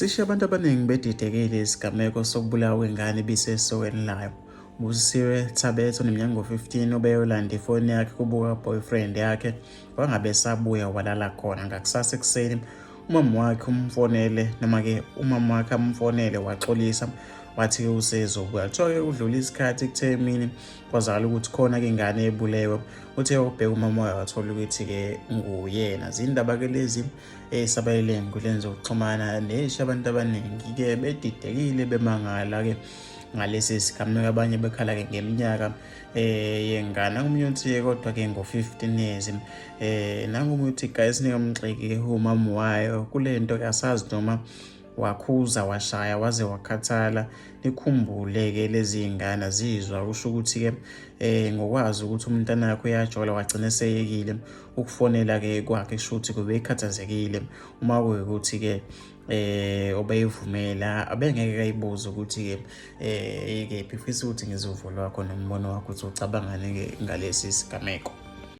Sishiye abantu abaningi bedidekile isigameko sokubulawa kwengane ebisesokweni layo. Busisiwe Thabethe oneminyaka ngo-15 ubeyolanda ifoni yakhe kubuka boyfriend yakhe wangabe esabuya walala khona. Ngakusasa ekuseni umama wakhe umfonele noma-ke umama wakhe amfonele waxolisa wathi-ke usezobuya. Kuthiwa-ke kudlula isikhathi kuthe emini kwazakala ukuthi khona-ke ingane ebulewe. Uthe ubheka umama wayo wathola ukuthi-ke nguyena. Zindaba-ke lezi esabalele ey'nkundleni zokuxhumana nesho abantu abaningi-ke bedidekile bemangala-ke ngalesi sigameko, abanye bekhala-ke ngeminyaka yengane. Omunye uthi kodwa-ke ngo-15 years, nangomunye uthi guys ningamgxeki-ke umama wayo kule nto-ke, asazi noma wakhuza washaya waze wakhathala. Nikhumbule-ke lezi y'ngane zizwa kusho ukuthi-ke ngokwazi ukuthi umntanakho uyajola wagcina eseyekile ukufonela-ke kwakhe, kusho ukuthi kube ekhathazekile. Uma kuyukuthi-ke obeyivumela abengeke kayibuze ukuthi-ke ikephi. Fisa ukuthi ngizwe uvo lwakho nombono wakho ukuthi ucabangani-ke ngalesi sigameko.